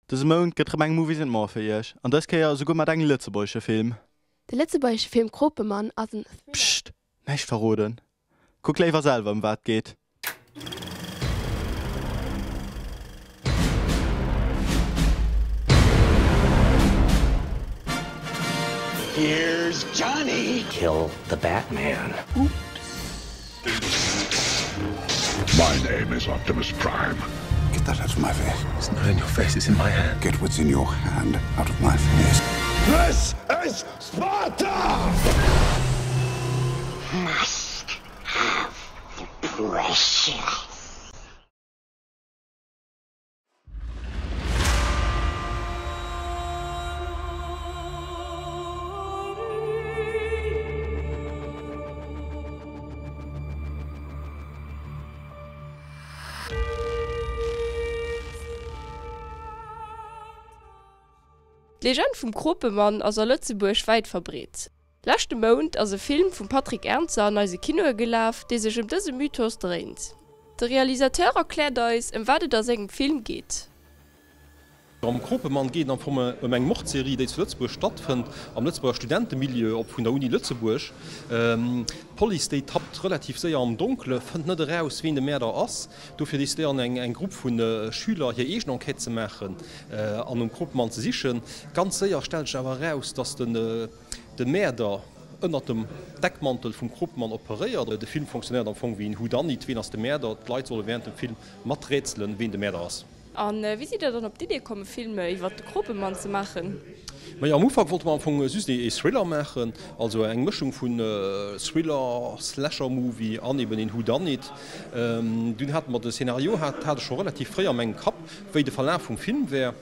Dëse Mount gëtt rëm eng Movies and More fir iech, an dës Kéier esouguer mat engem lëtzebuergesche Film. De lëtzebuergesche Film Kropemann ass en Thriller. Pscht! Näischt verroden! Kuckt léiwer selwer ëm wat et geet. Here's Johnny! Kill the Batman. My name is Optimus Prime. Get that out of my face. It's not in your face, it's in my hand. Get what's in your hand out of my face. This is Sparta! Must have the precious. D'Legend vum Kropemann ass a Lëtzebuerg wäit verbreet. Leschte Mount ass e Film vum Patrick Ernzer an eise Kinoe gelaf, dee sech ëm dëse Mythos dréint. De Realisateur erkläert eis, ëm wat et a sengem Film geet. Am Kropemann geet et am Fong ëm eng Mordserie, déi zu Lëtzebuerg stattfënnt, am Lëtzebuerger Studentemilieu op vun der Uni Lëtzebuerg. D'Police, déi tappt relativ séier am Donkele, fënnt net eraus, ween de Mäerder ass. Dofir decidéieren eng Grupp vu Schüler, hir eegen Enquête ze maachen an nom Kropemann ze sichen. Ganz séier stellt sech awer eraus, datt den De Mäerder ënnert dem Deckmantel vum Kropemann operéiert. De Film fonctionnéiert am Fong wéi en Whodunit, Ween ass de Mäerder? D'Leit solle wärend dem Film maträtselen, ween de Mäerder ass. A wéi sidd der dann op d'Idee komm, e Film iwwert de Kropemann ze maachen? Majo, am Ufank wollte mer am Fong just ee Thriller maachen, also eng Mëschung vun Thriller, Slasher-Movie an eben een Whodunit. Dunn hate mer de Szenario, hat ech scho relativ fréi a mengem Kapp, wéi de Verlaf vum Film wär.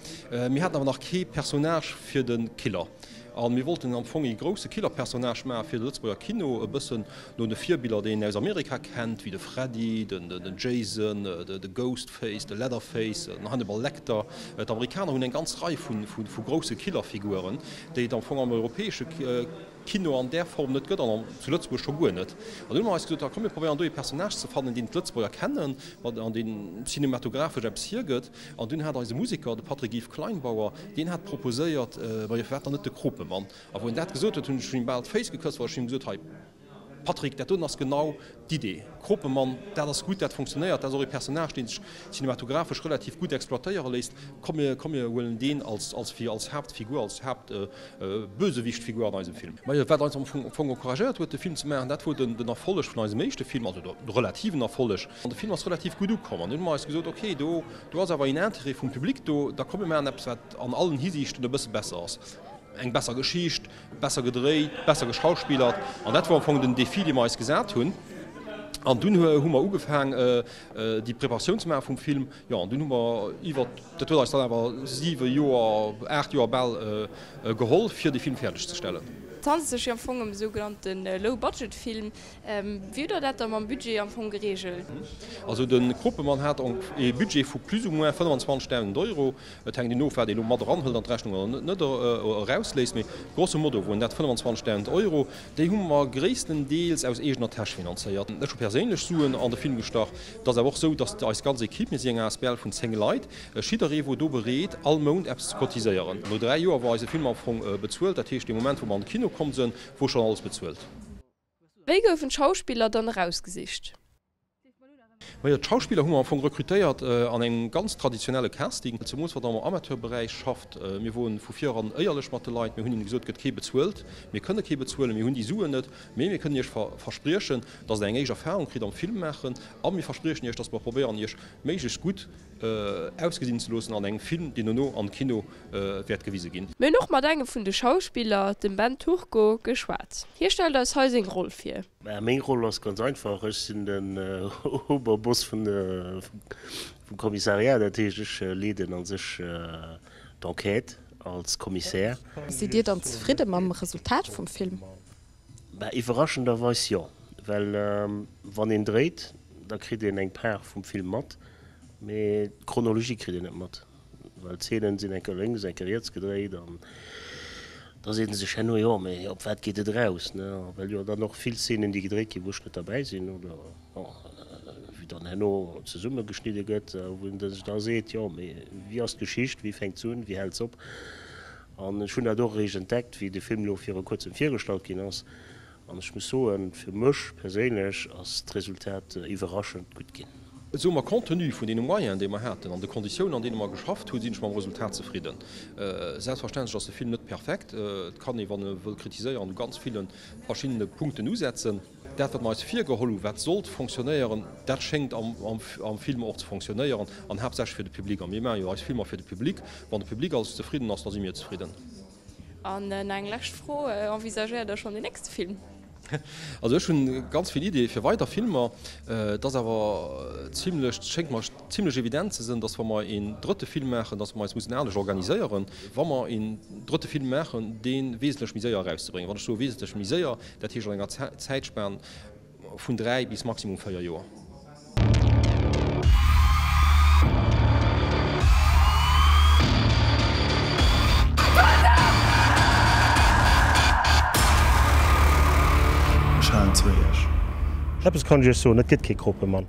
Mir haten awer nach kee Personnage fir de Killer. A mir wollten am Fong ee grousse Killerpersonnage maache fir de Lëtzebuerger Kino, e bëssen no de Virbiller, déi een aus Amerika kennt, wéi de Freddy, den Jason, de Ghostface, de Leatherface, den Hannibal Lecter. D'Amerikaner hunn eng ganz Rei vu grousse Killerfiguren, déi et am Fong am europäesche Kino an där Form net gëtt an zu Lëtzebuerg scho guer net. An dunn hu mer eis gesot, da komm mir probéieren do ee Personnage ze fannen, deen d'Lëtzebuerger kennen an deen cinematographesch eppes hiergëtt. An dunn hat eise Museker, de Patrick-Yves Kleinbauer, deen hat proposéiert, Majo, firwat dann net de Kropemann? A wou en dat gesot huet, hunn ech him bal d'Féiss gekësst, well ech him gesot, Hei, Patrick, dat doten ass genau d'Idee. Kropemann, dat ass gutt, dat funktionéiert, dat ass och ee Personnage, dee sech cinematographesch relativ gutt exploitéiere léisst. Komm, mir, komm, mir huelen deen als, als, als Haaptfigur, als Haaptbösewichtfigur an eisem Film. Majo, wat eis am Fong encouragéiert huet, de Film ze maachen, dat wor den, den Erfolleg vun eisem éischte Film, also de relativen Erfolleg. An de Film ass relativ gutt ukomm. An dunn hu mer eis gesot, ok, do, do ass awer een Interêt vum Public do, da komm mir maachen eppes, wat an allen Hisiichten e bësse besser ass. Eng besser Geschicht, besser gedréit, besser geschauspillert. An dat wor am Fong den Défi, dee mer eis gesat hunn. An dunn hu mer ugefaang, déi Preparatioun ze maache vum Film. Jo, an dunn hu mer iwwer, dat huet eis dann awer siwe Joer, aacht Joer bal geholl, fir dee Film fäerdeg ze stellen. Et handelt sech jo am Fong ëm e sougenannte Low-Budget-Film. Wéi hutt Der dat da mam Budget am Fong gereegelt? Also de Kropemann hat ee Budget vu plus ou moins 25.000 Euro. Et hänkt een of, wat ee elo mat eranhëlt an d'Rechnung oder net erausléisst, mee grosso modo woren dat 25.000 Euro. Déi hu mer gréisstendeels aus eegener Täsch finanzéiert. Ech hu perséinlech Suen an de Film gestach. Et ass awer och esou, datt eis ganz Equipe, mir si eng asbl vun 10 Leit, jidderee wor do bereet, all Mount eppes ze cotiséieren. No 3 Joer wor eise Film am Fong bezuelt. Dat heescht, dee Moment, wou mer an de Kino komm sënn, wor schonn alles bezuelt. Wéi goufen d'Schauspiller dann erausgesicht? Majo, d'Schauspiller hu mer am Fong rekrutéiert an engem ganz traditionelle Casting, zemools wat am Amateurberäich schafft. Mir woren vu vir eran éierlech mat de Leit, mir hunn hinne gesot, et gëtt kee bezuelt, mir kënne kee bezuelen, mir hunn déi Suen net, mee mir kënnen iech verspriechen, datt der eng éischt Erfahrung kritt am Filmmaachen a mir verspriechen iech, datt mer probéieren iech méiglechst gutt ausgesinn ze loossen an engem Film, deen dono am Kino wäert gewise ginn. Mir hunn och mat engem vun de Schauspiller, dem Ben Turco, geschwat. Hie stellt eis hei seng Roll vir. Meng Roll ass ganz einfach, ech sinn den Oberboss vum Kommissariat, dat heescht ech leeden a sech d'Enquête als Kommissär. Sidd Dir dann zefridde mam Resultat vum Film? Iwwerraschenderweis jo, well wann een dréit, da kritt een eng Part vum Film mat, mee d'Chronologie kritt een net mat, well d'Zeenen sinn eng Kéier lénks, eng Kéier riets gedréit an da seet ee sech herno, jo mee op wat geet et eraus, ne? Well jo dann och vill Zeenen, déi gedréit ginn, wou ech net derbäi sinn oder bon, vue. dann herno zesummegeschnidde gëtt, wou een sech da seet, jo mee wéi ass d'Geschicht, wéi fänkt se un, wéi hält se op? An ech hunn dat och eréischt entdeckt, wéi de Film elo viru kuerzem virgestallt ginn ass. An ech muss soen, fir mech perséinlech ass d'Resultat iwwerraschend gutt ginn. Soe mer, compte tenu vun deene Moyenen, déi mer haten, an de Konditiounen, an deene mer geschafft hunn, sinn ech mam Resultat zefridden. Selbstverständlech ass de Film net perfekt. Et kann ee, wann e wëll kritiséieren, u ganz ville verschiddene Punkten usetzen. Dat, wat mer eis virgeholl hunn, wat sollt fonctionnéieren, dat schéngt am Film och ze fonctionnéieren, an haaptsächlech fir de Public. A mir maache jo eis Filmer fir de Public. Wann de Public also zefridden ass, da si mir zefridden. An nach eng lescht Fro, Envisagéiert der schonn den nächste Film? Also ech hunn ganz vill Ideeë fir weider Filmer. Et ass awer zimlech, schéngt mer zimlech evident ze sënn, datt wa mer een drëtte Film maachen, datt mer eis mussen anescht organiséieren, wa mer een drëtte Film maachen, dee wesentlech méi séier erauszebréngen. Wann ech soe wesentlech méi séier, dat heescht an enger Zäitspan vun 3 bis maximum 4 Joer. Ech halen zu iech. Eppes kann ech iech soen, et gëtt kee Kropemann.